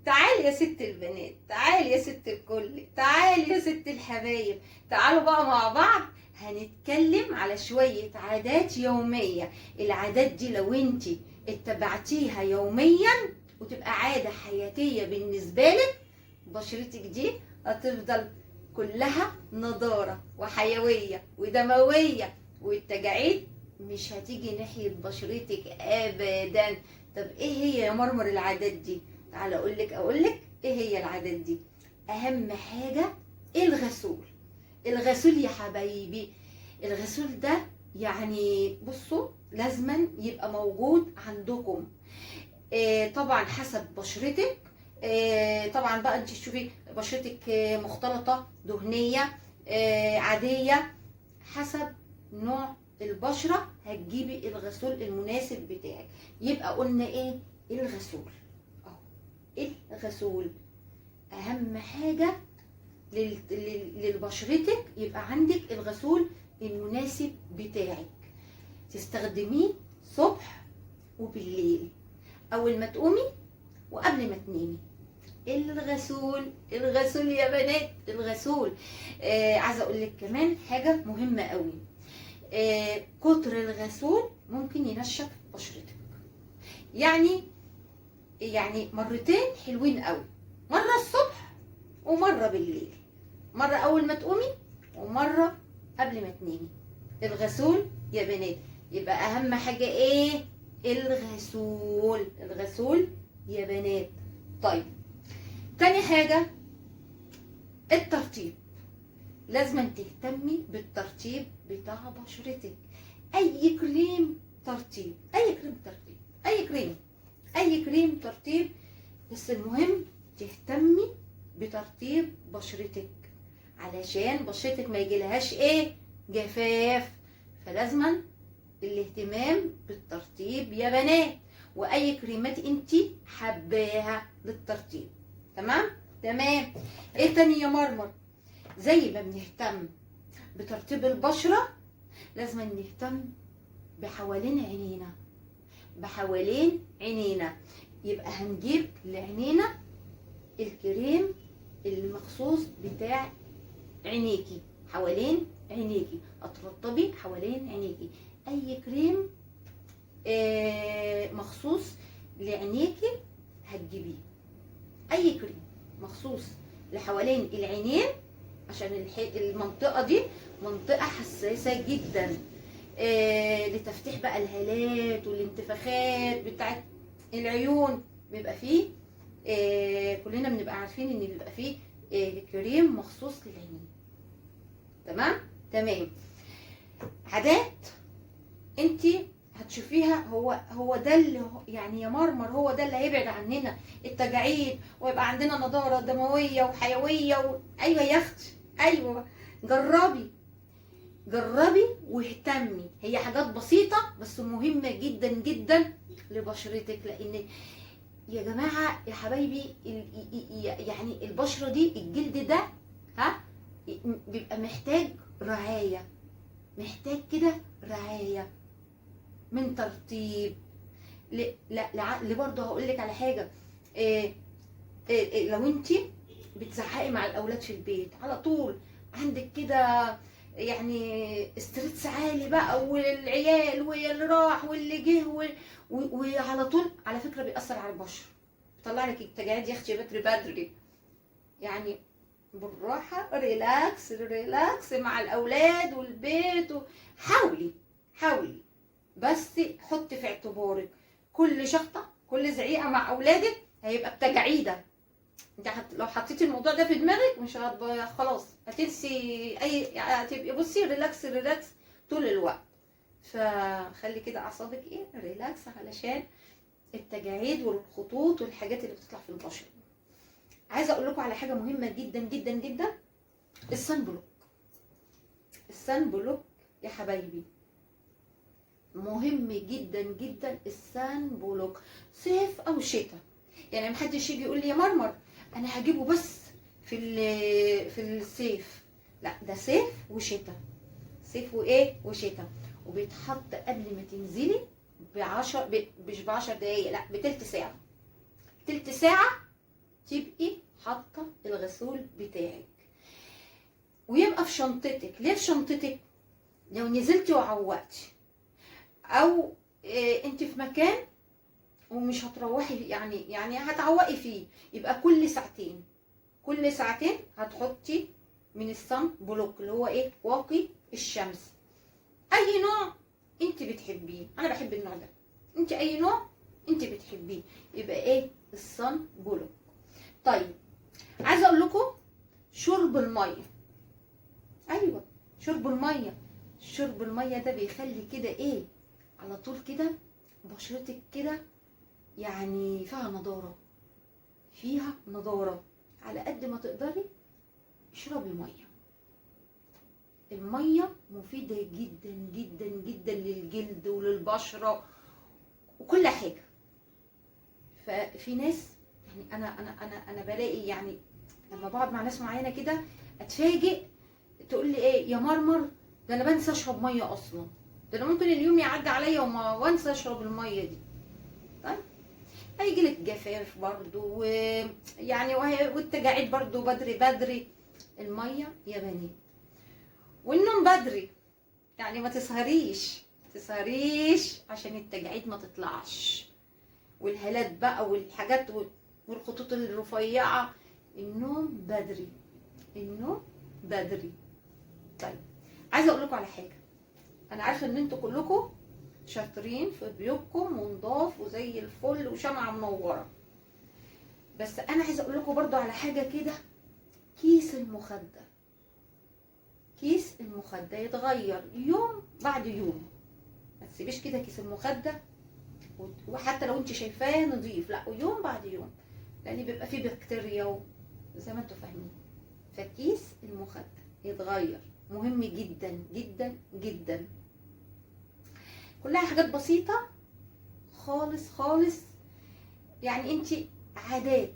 تعالي يا ست البنات، تعالي يا ست الكل، تعالي يا ست الحبايب. تعالوا بقى مع بعض هنتكلم على شوية عادات يومية. العادات دي لو انتي اتبعتيها يوميا وتبقى عادة حياتية بالنسبة لك، بشرتك دي هتفضل كلها نضارة وحيوية ودموية، والتجاعيد مش هتيجي ناحية بشرتك ابدا. طب ايه هي يا مرمر العادات دي؟ تعالى اقولك ايه هي العادات دي. اهم حاجة الغسول. الغسول يا حبايبي، الغسول ده يعني بصوا لازما يبقى موجود عندكم. طبعا حسب بشرتك. طبعا بقى انت تشوفي بشرتك مختلطة، دهنية، عادية، حسب نوع البشرة هتجيبي الغسول المناسب بتاعك. يبقى قلنا ايه؟ الغسول اهو. الغسول اهم حاجة للبشرتك، يبقى عندك الغسول المناسب بتاعك تستخدميه صبح وبالليل، اول ما تقومي وقبل ما تنامي. الغسول، الغسول يا بنات، الغسول. عايزه اقول لك كمان حاجة مهمة قوي. كتر الغسول ممكن ينشف بشرتك، يعني مرتين حلوين قوي، مرة الصبح ومرة بالليل، مرة اول ما تقومي ومرة قبل ما تنامي. الغسول يا بنات يبقى اهم حاجة ايه؟ الغسول، الغسول يا بنات. طيب تاني حاجة الترطيب. لازم تهتمي بالترطيب بتاع بشرتك. اي كريم ترطيب، اي كريم ترطيب، اي كريم، اي كريم ترطيب، بس المهم تهتمي بترطيب بشرتك علشان بشرتك ما يجيلهاش ايه؟ جفاف. فلازما الاهتمام بالترطيب يا بنات، واي كريمات انتي حباها للترطيب. تمام؟ تمام. ايه تاني يا مرمر؟ زي ما بنهتم بترطيب البشرة لازم نهتم بحوالين عينينا. بحوالين عينينا يبقى هنجيب لعينينا الكريم المخصوص بتاع عينيكي، حوالين عينيكي هترطبي حوالين عينيكي. اي كريم مخصوص لعينيكي هتجيبيه، اي كريم مخصوص لحوالين العينين عشان المنطقة دي منطقة حساسة جدا، لتفتيح بقى الهالات والانتفاخات بتاعت العيون. بيبقى فيه كلنا بنبقى عارفين ان بيبقى فيه كريم مخصوص للعينين. تمام؟ تمام. عادات انتي هتشوفيها هو ده اللي يعني يا مرمر هو ده اللي هيبعد عننا التجاعيد ويبقى عندنا نضاره دموية وحيوية ايوه يا اختي، ايوه جربي، جربي واهتمي. هي حاجات بسيطة بس مهمة جدا جدا لبشرتك، لان يا جماعة يا حبايبي يعني البشرة دي، الجلد ده ها بيبقى محتاج رعاية، محتاج كده رعاية من ترطيب. لا برضه هقول لك على حاجة. إيه لو انت بتزعقي مع الاولاد في البيت على طول، عندك كده يعني stress عالي بقى، والعيال واللي راح واللي جه وعلى طول، على فكرة بيأثر على البشرة، بيطلع لك التجاعيد يا اختي بدري بدري. يعني بالراحة، relax relax مع الاولاد والبيت حاولي، حاولي بس حطي في اعتبارك كل شخطه، كل زعيقه مع اولادك هيبقى بتجعيده. انت لو حطيتي الموضوع ده في دماغك مش خلاص هتنسي اي، هتبقي بصي relax relax طول الوقت. فخلي كده اعصابك ايه؟ relax، علشان التجاعيد والخطوط والحاجات اللي بتطلع في البشرة. عايزه اقول لكم على حاجة مهمة جدا جدا جدا، ال sunblock. ال sunblock يا حبايبي مهم جدا جدا. ال sunblock صيف او شتاء، يعني محدش يجي يقول لي يا مرمر انا هجيبه بس في الصيف، لا ده صيف وشتاء، صيف وايه وشتاء. وبيتحط قبل ما تنزلي مش ب10 دقايق، لا بتلت ساعة، تلت ساعة تبقي حاطه الغسول بتاعك، ويبقى في شنطتك. ليه في شنطتك؟ لو نزلتي وعوقتي، او انت في مكان ومش هتروحي، يعني هتعوقي فيه، يبقى كل ساعتين، كل ساعتين هتحطي من ال sun block اللي هو ايه؟ واقي الشمس. اي نوع انت بتحبيه، انا بحب النوع ده، انت اي نوع انت بتحبيه، يبقى ايه؟ ال sun block. طيب عايزه اقول لكم شرب المية. ايوه شرب المية، شرب المية ده بيخلي كده ايه؟ على طول كده بشرتك كده يعني فيها نضاره، فيها نضاره. على قد ما تقدري اشربي مية. المية مفيدة جدا جدا جدا للجلد وللبشره وكل حاجة. ففي ناس يعني انا انا انا انا بلاقي يعني لما بقعد مع ناس معينة كده اتفاجئ، تقول لي ايه يا مرمر، ده انا بنسى اشرب مية اصلا، ده انا ممكن اليوم يعدي عليا وانسى اشرب المية دي. طيب هيجي لك جفاف برضو، ويعني والتجاعيد برضو بدري بدري. المية يا بنات، والنوم بدري، يعني ما تسهريش، تسهريش عشان التجاعيد ما تطلعش، والهالات بقى والحاجات والخطوط الرفيعة. النوم بدري، النوم بدري. طيب عايزه اقول لكم على حاجة، انا عارفه ان انتوا كلكم شاطرين في بيوتكم ونضاف وزي الفل وشمعه منورة، بس انا عايزه اقول لكم برضو على حاجة كده. كيس المخدة، كيس المخدة يتغير يوم بعد يوم، ما تسيبيش كده كيس المخدة، وحتى لو انت شايفاه نظيف، لا، يوم بعد يوم، لان بيبقى فيه بكتيريا زي ما انتوا فاهمين. فكيس المخدة يتغير، مهم جدا جدا جدا. كلها حاجات بسيطة خالص خالص، يعني انت عادات،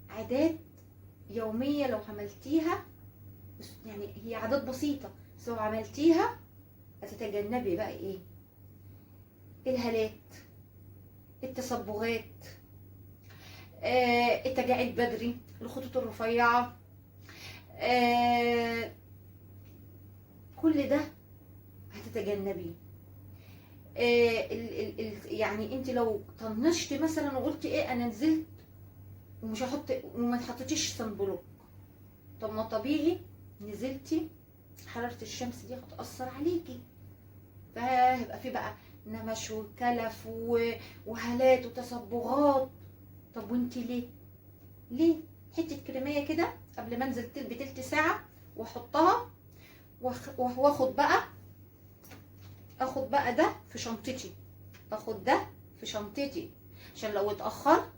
عادات يومية لو عملتيها، يعني هي عادات بسيطة بس لو عملتيها هتتجنبي بقى ايه؟ الهالات، التصبغات، التجاعيد بدري، الخطوط الرفيعة، كل ده هتتجنبيه. يعني انت لو طنشتي مثلا وقلتي ايه انا نزلت ومش هحط وما تحطيش sun block، طب ما طبيعي نزلتي حرارة الشمس دي هتأثر عليكي، فهيبقى في بقى نمش وكلف وهالات وتصبغات. طب وانت ليه؟ ليه؟ حتة كريمية كده قبل ما انزل بتلت ساعة واحطها، واخد بقى، اخد بقى ده في شنطتي، اخد ده في شنطتي عشان لو اتأخرت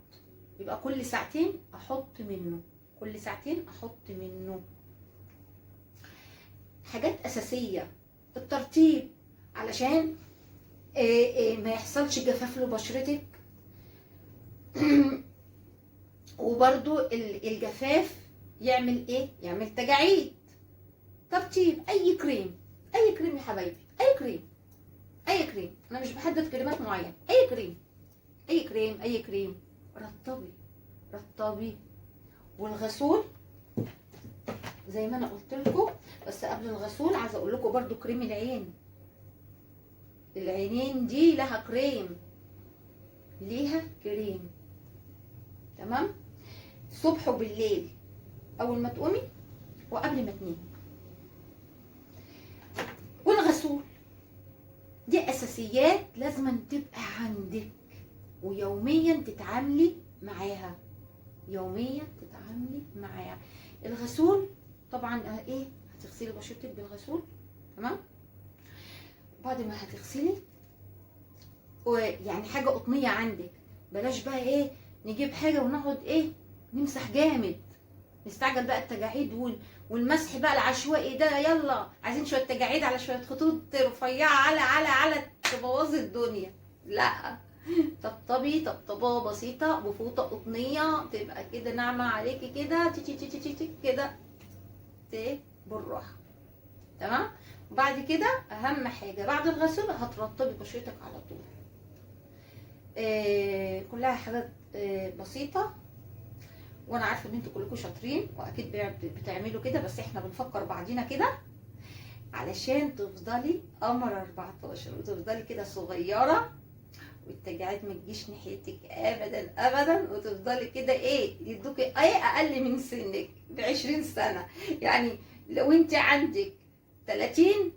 يبقى كل ساعتين احط منه، كل ساعتين احط منه. حاجات اساسية، الترطيب علشان ما يحصلش جفاف لبشرتك، وبرده الجفاف يعمل ايه؟ يعمل تجاعيد. ترطيب، اي كريم، اي كريم يا حبايبي، اي كريم، اي كريم، انا مش بحدد كريمات معينة، اي كريم، اي كريم، اي كريم، رطبي رطبي. والغسول زي ما انا قلت لكم، بس قبل الغسول عايزه اقول لكم برده كريم العين، العينين دي لها كريم، ليها كريم، تمام؟ الصبح وبالليل، اول ما تقومي وقبل ما تنامي. والغسول دي اساسيات لازم تبقى عندك ويوميا تتعاملي معاها، يوميا تتعاملي معاها. الغسول طبعا ايه؟ هتغسلي بشرتك بالغسول، تمام؟ بعد ما هتغسلي ويعني حاجة قطنيه عندك، بلاش بقى ايه نجيب حاجة ونقعد ايه نمسح جامد، نستعجل بقى التجاعيد والمسح بقى العشوائي ده، يلا عايزين شوية تجاعيد على شوية خطوط رفيعة على على على تبوظي الدنيا. لا، طبطبي طبطبة بسيطة بفوطه قطنيه تبقى كده ناعمة عليكي كده، تي تي تي تي كده بالراحة، تمام؟ وبعد كده اهم حاجة بعد الغسول هترطبي بشرتك على طول. كلها حاجات بسيطة، وانا عارفه ان انتوا كلكم شاطرين واكيد بتعملوا كده، بس احنا بنفكر بعضينا كده علشان تفضلي قمر 14 وتفضلي كده صغيرة، والتجاعيد ما تجيش ناحيتك ابدا ابدا، وتفضلي كده ايه يدوكي اي اقل من سنك ب20 سنة. يعني لو انت عندك 30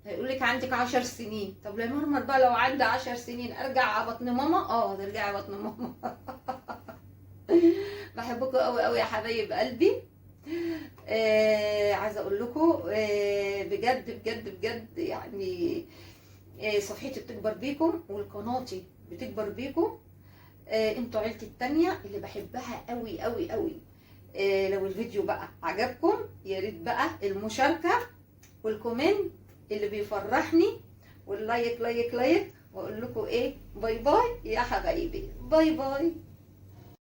هيقولك عندك 10 سنين. طب يا مرمر بقى لو عندي 10 سنين ارجع على بطن ماما؟ ترجعي على بطن ماما. بحبكم قوي قوي يا حبايب قلبي. عايزه اقول لكم بجد بجد بجد يعني صفحتي بتكبر بيكم والقناتي بتكبر بيكم. انتوا عيلتي التانية اللي بحبها قوي قوي قوي. لو الفيديو بقى عجبكم يا ريت بقى المشاركة وال comment اللي بيفرحني، وال like like like، واقول لكم ايه، bye bye يا حبايبي، bye bye.